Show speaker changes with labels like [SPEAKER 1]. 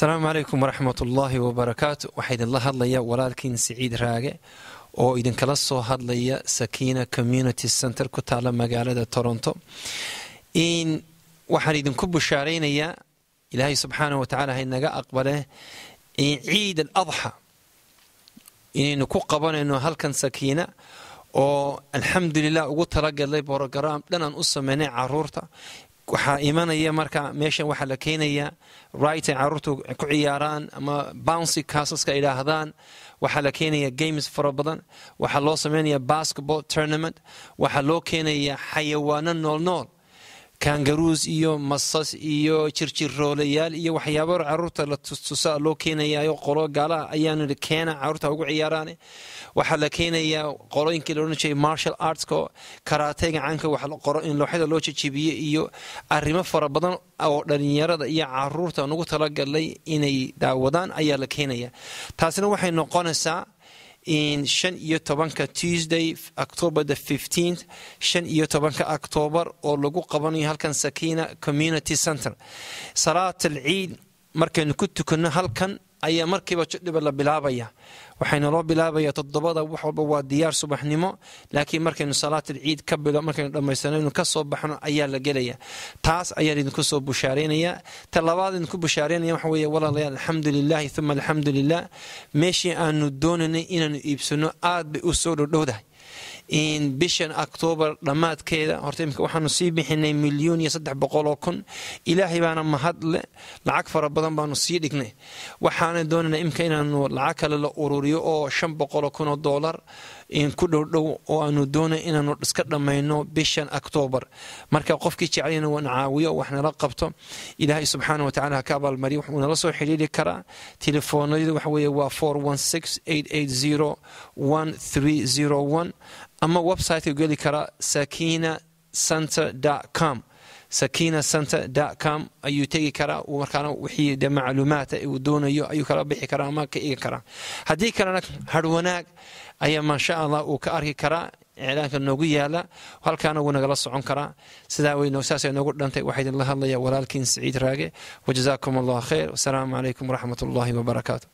[SPEAKER 1] Asalaamu calaykum waraxmat ullaahi wabarakaatu. Waxaa idinla hadlaya walaalkiin Siciid Raage oo idinkala soo hadlaya Sakiina Community Center ku taala magaalada Toronto. In waxaan idinku bushaaraynayaa, Ilaahay subxaana wa tacaala haynaga aqbale, in Ciid al Adxa inaynu ku qabanayno halkan Sakiina, oo alxamdulilah ugu talagalnay program dhanaan u sameynay caruurta. Waxaa imanaya marka meeshan waxaa la keenayaa right ay caruurtu ku ciyaaraan ama bouncy castleska idhaahdaan. Waxaa la keenayaa games fara badan. Waxaa loo sameynaya basketball tournament. Waxaa loo keenayaa xayawaano nool nool, kangaroos iyo masas iyo jirjiroolayaal iyo waxyaabo caruurta la tustusa loo keenayayo. Qolo gaalaha ayaanu keena caruurta ugu ciyaaraan. Waxaa la keenayaa qolooyinkii la odhan jiray martial artska, karaateyga caanka, wax qoro in looxyada loo jajibiye iyo arrimo fara badan oo dhalinyarada iyo caruurta nugu talagalay inay daawadaan ayaa la keenaya. Taasina waxay noqonaysaa in 15-ka, Tuesday, October the 15th, 15-ka October, oo lagu qabanayo halkan Sakina Community Center. Salaat alciid markaynu ku tukanno halkan ayaa markiiba jidhiba la bilaabaya. Waxayna loo bilaabaya 7-da. Wax walba waa diyaar subaxnimo, laakiin markaynu salaat alciid ka bilo, markaynu dhammaysano, inu ka soo baxno ayaa la gelaya. Taas ayaan idinku soo bushaaraynayaa. Ta labaad idinku bushaaraynaya waxa weeye, walaalayaal, alxamdu lilahi uma alxamdu lilah, meeshii aanu doonaynay inaanu iibsano aad bay u soo dhowdhowdahay. In bishan Octoobar dhammaadkeeda horta imika waxaanu sii bixinay 1,300,000. Ilaahay baana mahad leh, lacag fara badan baanu sii dhignay. Waxaana doonaynaa imika inaanu lacag kale la ururiyo oo $500,000 in ku dhowdhow, oo aanu doonay inaanu iska dhammayno bishan Octoobar. Marka qofkii jeclayna waan caawiyo, wax nala qabto, Ilaahay subxaana wa tacala ha ka abaalmariyo. Wuxuu nala soo xidhiiri karaa telefoonayadu waxa weeye waa 416-880-1301, ama websiteka geli karaa sakinacenter.com. sakinacenter.com ayuu tegi karaa. Markaana wixii de macluumaata uu doonayo ayuu kala bixi karaa ama ka igi karaa. Haddii kalena Harwanaag ayaa maasha Allah uu ka arki karaa iclaanka noogu yaala, halkaana wuu nagala socon karaa. Sidaa weyn saasay noogu dhantay. Waxaa idinla hadlaya walaalkiin Siciid Raage. Wajazaakum Allah khayr. Wasalaamu calaykum waraxmat ullahi wabarakaatu.